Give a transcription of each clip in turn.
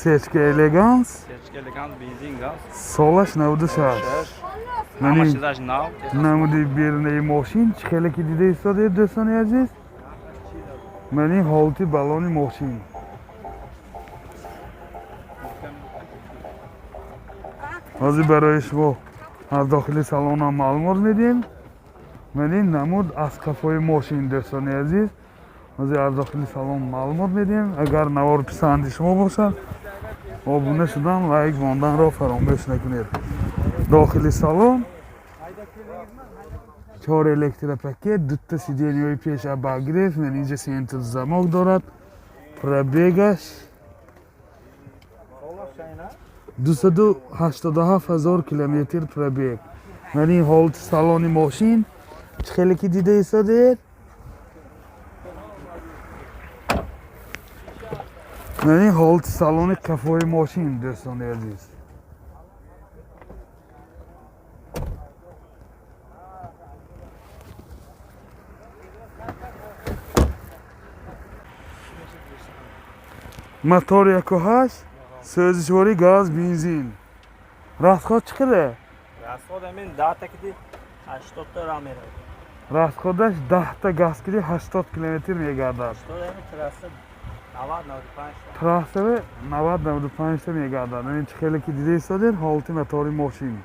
Сечка Элеганс. Сечка Элеганс, бензин, газ. Солаш 96. Ҳама чизаш нав. Намуди берунаи мошин чӣ хеле ки дида истодед, дӯстони азиз. Ман ин ҳолати балони мошин. Ҳозир барои шумо аз дохили салонам маълумот медиҳем. Ман ин намуд аз қафои мошин, дӯстони азиз. Ҳозир аз дохили салон маълумот медиҳем. Агар навор писанди шумо бошад, обуна шудан, лайк монданро фаромӯш накунед. Дохили салон чор электропакет, дута сиденья ҳои пеш обогрев, ман инҷа центр замок дорад. Пробег аш 287 ҳазор километр пробег. Ман ин ҳолати салони мошин чӣ хеле ки дида истодед. Ман ин ҳолати салони қафои мошин, дӯстони азиз. Мотор 1,8, сӯзишворӣ газ, бензин. Расход чӣ қадар? Расход ҳамин 10 та киди 80 та ра меравад. Расход аш 10 та газ киди 80 километр мегардад. 80 ҳамин трасса 90 95. Трассаве 90 95 та мегардад. Ин чӣ хеле ки дида истодед, ҳолати мотори мошин.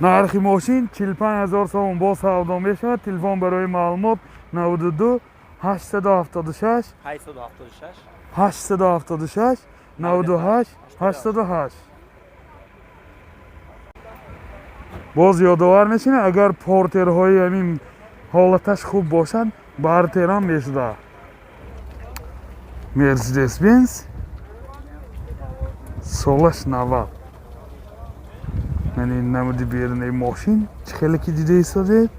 Нархи мошин 45 ҳазор сомон, боз савдо мешавад. Телефон барои маълумот 92 876. 876. 876 98 88. Боз ёдовар мешавем, агар портерҳои ҳамин ҳолаташ хуб бошад, бартерам мешуда. Мерседес Бенз, солаш 90. Ман ин намуди берунаи мошин чӣ хеле ки дида истодед.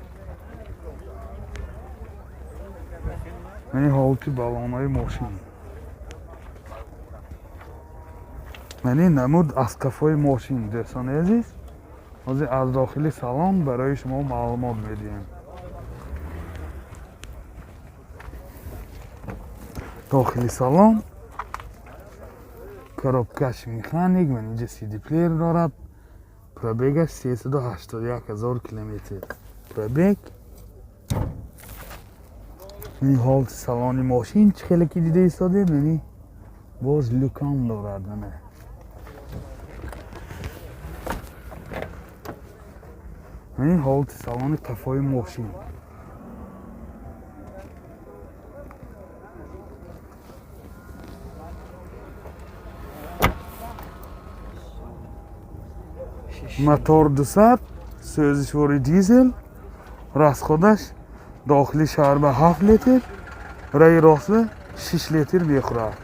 Ман ин ҳолати балонҳои мошин. Ман ин намуд аз қафои мошин, дӯстони азиз. Ҳозир аз дохили салон барои шумо маълумот медиҳем. Дохили салон коробка ш механик, ман инҷа CD плеер дорад. Пробег аш 381 ҳазор километр пробег. Ин ҳолати салони мошин чӣ хеле ки дида истодед. Мани боз люк ам дорад. Мана ин ҳолати салони қафои мошин. Мотор 200, сӯзишвори дизел. Расход аш дохили шаҳр ба 7 литр, раи ростба 6 литр мехӯрад.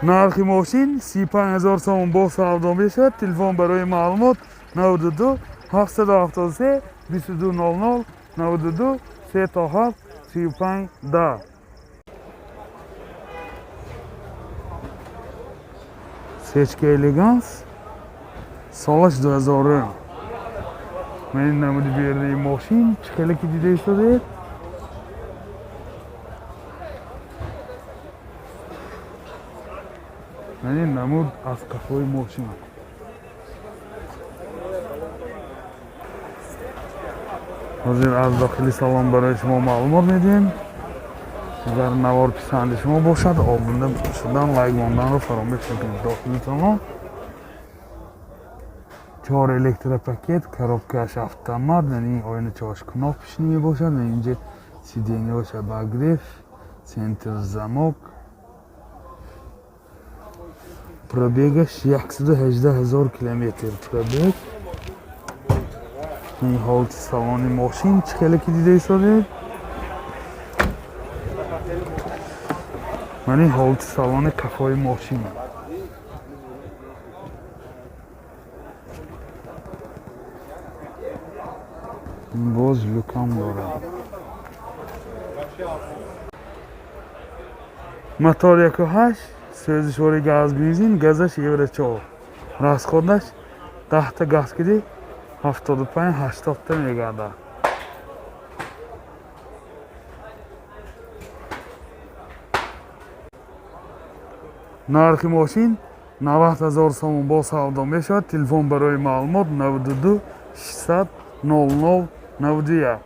Нархи мошин 35 ҳазор сомон, боз савдо мешавад. Телефон барои маълумот 92 773 22 00, 92 3 то 7 35 10. Сечка Элеганс, солаш 2000. Ман ин намуди берунаи мошин чӣ хеле ки дида истодед. Ман ин намуд аз қафои мошин. Ҳозир аз дохили салон барои шумо маълумот медиҳем. Агар навор писанди шумо бошад, обуна шудан, лайк монданро фаромӯш накунед. Дохили салон чор электропакет, коробка ш автомат, яъне оиначаош кнопочный мебошад. Инҷа сиденья ш обогрев, центр замок. Пробег аш 118 ҳазор километр пробег. Ин ҳолати салони мошин чӣ хеле ки дида истодед. Ман ин ҳолати салони қафои мошин. Боз люк ам дорад. Мотор 1,8, сӯзишвори газ, бензин, газаш евро 4. Расход аш 10 та газ киди 75 80 та мегардад. Нархи мошин 90 000 сомон бо савдо мешавад. Телефон барои маълумот 92 600 00 91.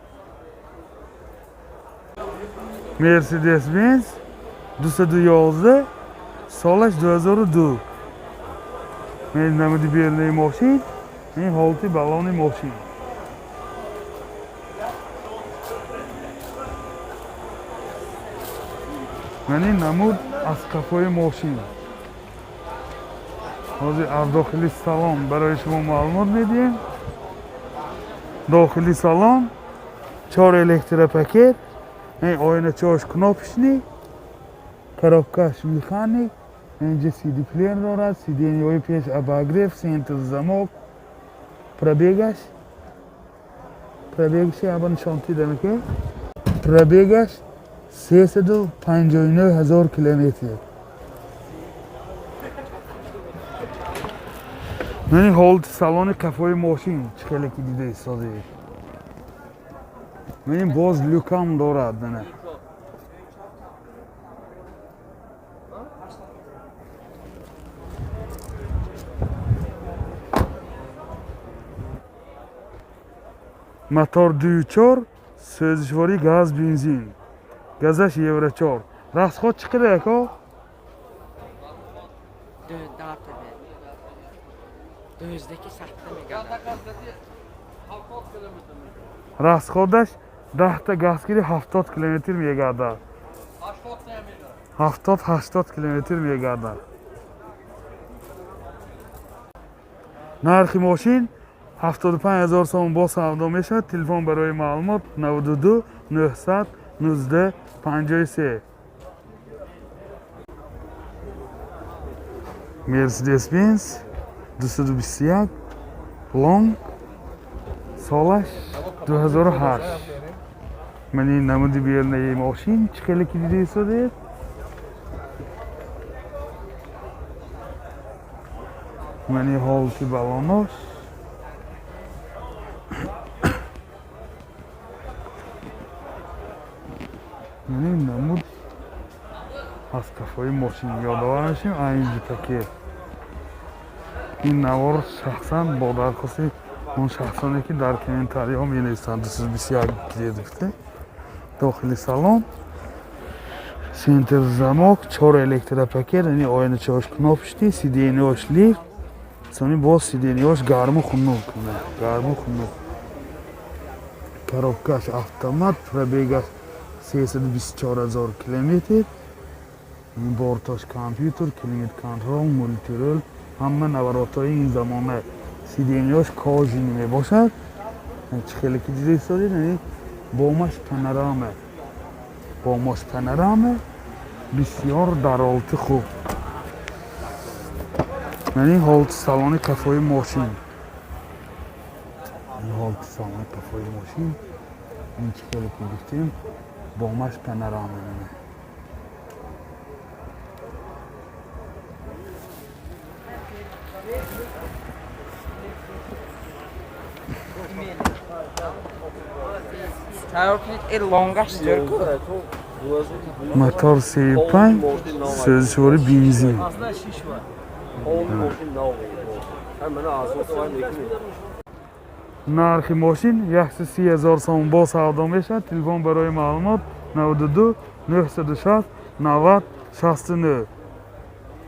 Mercedes-Benz 211 солаш 2002. Мен намуди бернаи мошин, ин ҳолати баллони мошин. Ман ин намуд аз қафои мошин. Ҳозир аз дохили салон барои шумо маълумот медиҳем. Дохили салон 4 электропакет, ин оиначаҳош кнопочный, коробкаш механик, инҷа CD плеер дорад, сиденьяҳои пеш обогрев, центр замок, пробегаш аба нишон дидам ки пробегаш 359 000 километр. Ман ин ҳолати салони қафои мошин чӣ хеле ки дида истодед. Ман ин боз люкам дорад. Мана мотор 2.4, сӯзишворӣ газ бензин, газаш евро 4. Расход чӣ қадар ако? Расходаш 10та газгири 70 километр мегардад. 70-80 километр мегардад. Нархи мошин 75 000 сомон бо савдо мешавад. Телефон барои маълумот 92 900 19 53. Mercedes-Benz 221 Long солаш 2008. Ман ин намуди бернаи мошин чӣ хеле ки дида истодед. Ман ин ҳолати баллонош. Ман ин намуд аз қафои мошин ёдовар мешавем. AMG пакет. Ин навор шахсан бо дархости он шахсоне ки дар комментариҳо менависанд 221 гирифта. Дохили салон центр замок, 4 электропакет, яъне оиначаҳош кнопочный, сиденьяҳош лифт, сони боз сиденьяҳош гарму хунук, гарму хунук. Коробкаш автомат, пробегаш 324 000 километр. Бортош компютер, климат контрол, мультирул, ҳама наворотҳои ин замона. Сиденьяҳош кожаный мебошад. Чӣ хеле ки дида истодед, яъне бомаш панорама. Бомаш панорама бисёр дар ҳолати хуб. Яъне ҳолати салони қафои мошин. Ҳолати салони қафои мошин. Ин чӣ хеле ки гуфтем, бомаш панорама. Мотор 35, сӯзишворӣ бензин. Нархи мошин 130 000 сомон бо савдо мешавад. Телефон барои маълумот 92 960 90 69.